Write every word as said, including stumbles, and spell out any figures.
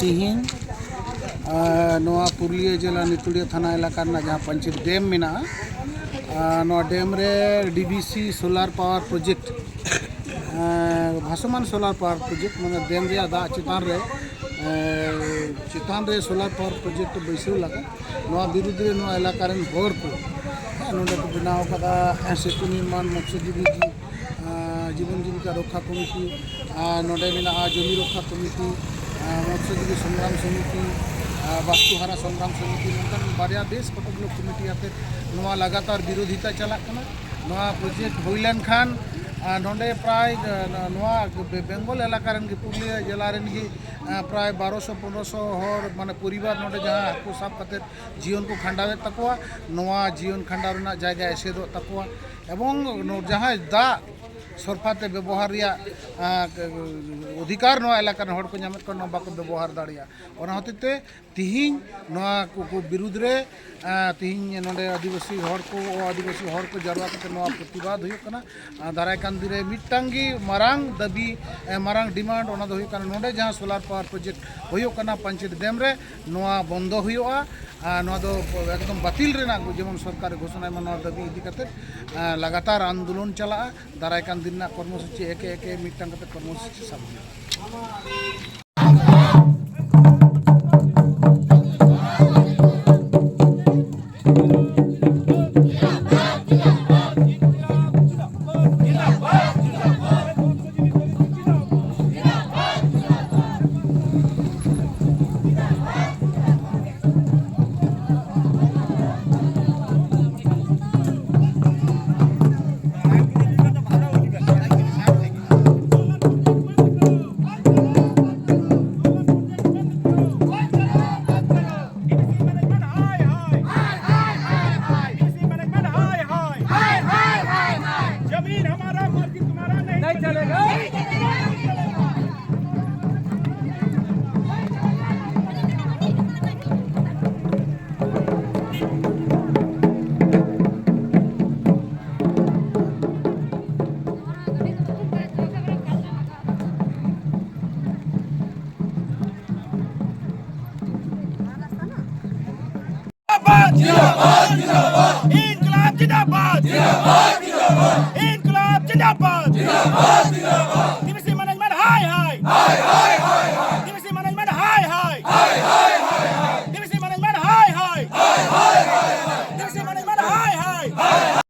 ᱛᱤᱦᱤᱧ, ᱟᱨ ᱱᱚᱣᱟ ᱯᱩᱨᱩᱞᱤᱭᱟᱹ ᱡᱮᱞᱟ ᱱᱤᱛᱩᱲᱤᱭᱟᱹ ᱛᱷᱟᱱᱟ ᱮᱞᱟᱠᱟ ᱨᱮᱱᱟᱜ ᱡᱟᱦᱟᱸ ᱯᱟᱧᱪᱮᱛ ᱰᱮᱢ ᱢᱮᱱᱟᱜᱼᱟ, ᱟᱨ ᱱᱚᱣᱟ ᱰᱮᱢ ᱨᱮ ᱰᱤ ᱵᱷᱤ ᱥᱤ ᱥᱳᱞᱟᱨ ᱯᱟᱣᱟᱨ ᱯᱨᱚᱡᱮᱠᱴ, ᱟᱨ ᱵᱷᱟᱥᱚᱢᱟᱱ ᱥᱳᱞᱟᱨ ᱯᱟᱣᱟᱨ ᱯᱨᱚᱡᱮᱠᱴ, ᱢᱟᱱᱮ ᱰᱮᱢ ᱨᱮᱭᱟᱜ ᱫᱟᱜ ᱪᱮᱛᱟᱱ ᱨᱮ, ᱟᱨ ᱪᱮᱛᱟᱱ ᱨᱮ ᱥᱳᱞᱟᱨ ᱯᱟᱣᱟᱨ ᱯᱨᱚᱡᱮᱠᱴ ᱵᱟᱹᱭᱥᱟᱹᱣ ᱞᱟᱹᱜᱤᱫ ᱱᱚᱣᱟ ᱵᱤᱨᱩᱫᱽ ᱨᱮ ᱱᱚᱣᱟ ᱮᱞᱟᱠᱟ ᱨᱮᱱ ᱦᱚᱲ ᱠᱚ, ᱦᱮᱸ, ᱱᱚᱰᱮ ᱠᱚ ᱵᱮᱱᱟᱣ ᱠᱟᱫᱟ, ᱦᱮᱸ, ᱥᱮᱛᱩ ᱱᱤᱨᱢᱟᱱ, ᱢᱚᱛᱥᱚᱡᱤᱵᱤ ᱡᱤ-, ᱟᱨ ᱡᱤᱵᱚᱱ ᱡᱤᱵᱤᱠᱟ ᱨᱚᱠᱠᱷᱟ ᱠᱚᱢᱤᱴᱤ, ᱟᱨ ᱱᱚᱰᱮ ᱢᱮᱱᱟᱜᱼᱟ ᱡᱚᱢᱤ ᱨᱚᱠᱠᱷᱟ ᱠᱚᱢᱤᱴᱤ, ᱟᱨ ᱢᱚᱛᱥᱚᱡᱤᱵᱤ ᱥᱚᱝᱜᱨᱟᱢ ᱥᱚᱢᱤᱛᱤ, ᱟᱨ ᱵᱟᱥᱛᱩᱦᱟᱨᱟ ᱥᱚᱝᱜᱨᱟᱢ ᱥᱚᱢᱤᱛᱤ, ᱱᱚᱝᱠᱟᱱ ᱵᱟᱨᱭᱟ ᱵᱮᱥ ᱠᱚᱛᱚᱠ ᱜᱩᱞᱳ ᱠᱚᱢᱤᱴᱤ ᱟᱛᱮ ᱱᱚᱣᱟ ᱞᱟᱜᱟᱛᱟᱨ ᱵᱤᱨᱳᱫᱷᱤᱛᱟ ᱪᱟᱞᱟᱜ ᱠᱟᱱᱟ᱾ ᱱᱚᱣᱟ ᱯᱨᱚᱡᱮᱠᱴ ᱦᱩᱭ ᱞᱮᱱᱠᱷᱟᱱ, ᱟᱨ ᱱᱚᱰᱮ ᱯᱨᱟᱭ, ᱟᱨ ᱱᱚᱣᱟ ᱵᱮ-, ᱵᱮᱝᱜᱚᱞ ᱮᱞᱟᱠᱟ ᱨᱮᱱ ᱜᱮ, ᱯᱩᱨᱩᱞᱤᱭᱟᱹ ᱡᱮᱞᱟ ᱨᱮᱱ ᱜᱮ, ᱟᱨ ᱯᱨᱟᱭ ᱵᱟᱨᱚᱥᱚ ᱯᱚᱱᱨᱚᱥᱚ ᱦᱚᱲ, ᱢᱟᱱᱮ, ᱯᱚᱨᱤᱵᱟᱨ ᱱᱚᱰᱮ ᱡᱟᱦᱟᱸ ᱦᱟᱹᱠᱩ ᱥᱟᱵ ᱠᱟᱛᱮ ᱡᱤᱭᱚᱱ ᱠᱚ ᱠᱷᱟᱸᱰᱟᱣᱮᱫ ᱛᱟᱠᱚᱣᱟ, ᱱᱚᱣᱟ ᱡᱤᱭᱚᱱ ᱠᱷᱟᱸᱰᱟᱣ ᱨᱮᱱᱟᱜ ᱡᱟᱭᱜᱟ ᱮᱥᱮᱫᱚᱜ ᱛᱟᱠᱚᱣᱟ᱾ ᱮᱵᱚᱝ ᱱᱚ-, ᱡᱟᱦᱟᱸᱭ ᱫᱟᱜ ᱥᱚᱨᱯᱷᱟ ᱛᱮ ᱵᱮᱵᱚᱦᱟᱨ ᱨᱮᱭᱟᱜ, ᱟᱸ, ᱚᱫᱷᱤᱠᱟᱨ ᱱᱚᱣᱟ ᱮᱞᱟᱠᱟ ᱨᱮᱱ ᱦᱚᱲ ᱠᱚ ᱧᱟᱢᱮᱫ ᱠᱟᱱᱟ, ᱱᱚᱣᱟ ᱵᱟᱠᱚ ᱵᱮᱵᱚᱦᱟᱨ ᱫᱟᱲᱮᱭᱟᱜᱼᱟ᱾ ᱚᱱᱟ ᱦᱚᱛᱮᱡ ᱛᱮ ᱛᱤᱦᱤᱧ ᱱᱚᱣᱟ ᱠᱚ, ᱠᱚ ᱵᱤᱨᱩᱫᱽ ᱨᱮ, ᱟᱸ, ᱛᱤᱦᱤᱧ ᱱᱚᱰᱮ ᱟᱹᱫᱤᱵᱟᱹᱥᱤ ᱦᱚᱲ ᱠᱚ, ᱟᱹᱫᱤᱵᱟᱹᱥᱤ ᱦᱚᱲ ᱠᱚ ᱡᱟᱨᱣᱟ ᱠᱟᱛᱮ ᱱᱚᱣᱟ ᱯᱨᱚᱛᱤᱵᱟᱫ ᱦᱩᱭᱩᱜ ᱠᱟᱱᱟ᱾ ᱟᱸ, ᱫᱟᱨᱟᱭ ᱠᱟᱱ ᱫᱤᱱ ᱨᱮ ᱢᱤᱫᱴᱟᱝ ᱜᱮ ᱢᱟᱨᱟᱝ ᱫᱟᱹᱵᱤ, ᱮ, ᱢᱟᱨᱟᱝ ᱰᱤᱢᱟᱱᱰ, ᱚᱱᱟ ᱫᱚ ᱦᱩᱭᱩᱜ ᱠᱟᱱᱟ, ᱱᱚᱰᱮ ᱡᱟᱦᱟᱸ ᱥᱳᱞᱟᱨ ᱯᱟᱣᱟᱨ ᱯᱨᱚᱡᱮᱠᱴ ᱦᱩᱭᱩᱜ ᱠᱟᱱᱟ ᱯᱟᱧᱪᱮᱛ ᱰᱮᱢ ᱨᱮ, ᱱᱚᱣᱟ ᱵᱚᱱᱫᱚ ᱦᱩᱭᱩᱜᱼᱟ᱾ ᱟᱨ ᱱᱚᱣᱟ ᱫᱚ ᱮᱠᱫᱚᱢ ᱵᱟᱹᱛᱤᱞ ᱨᱮᱱᱟᱜ ᱡᱮᱢᱚᱱ ᱥᱚᱨᱠᱟᱨᱮ ᱜᱷᱳᱥᱚᱱᱟᱭ ᱢᱟ, ᱱᱚᱣᱟ ᱫᱟᱹᱵᱤ ᱤᱫᱤ ᱠᱟᱛᱮ, ᱟᱸ, ᱞᱟᱜᱟᱛᱟᱨ ᱟᱱᱫᱳᱞᱚᱱ ᱪᱟᱞᱟᱜᱼᱟ᱾ ᱫᱟᱨᱟᱭ ᱠᱟᱱ ᱫᱤᱱ ᱨᱮᱱᱟᱜ ᱠᱚᱨᱢᱚᱥᱩᱪᱤ ᱮᱠᱮ ᱮᱠᱮ ᱢᱤᱫᱴᱟᱝ ᱠᱟᱛᱮ ᱠᱚᱨᱢᱚᱥᱩᱪᱤ ᱥᱟᱵ ᱦᱩᱭᱩᱜᱼᱟ᱾ जिंदाबाद, जिंदाबाद। इंकलाब जिंदाबाद। जिंदाबाद, जिंदाबाद। इंकलाब जिंदाबाद। जिंदाबाद, जिंदाबाद।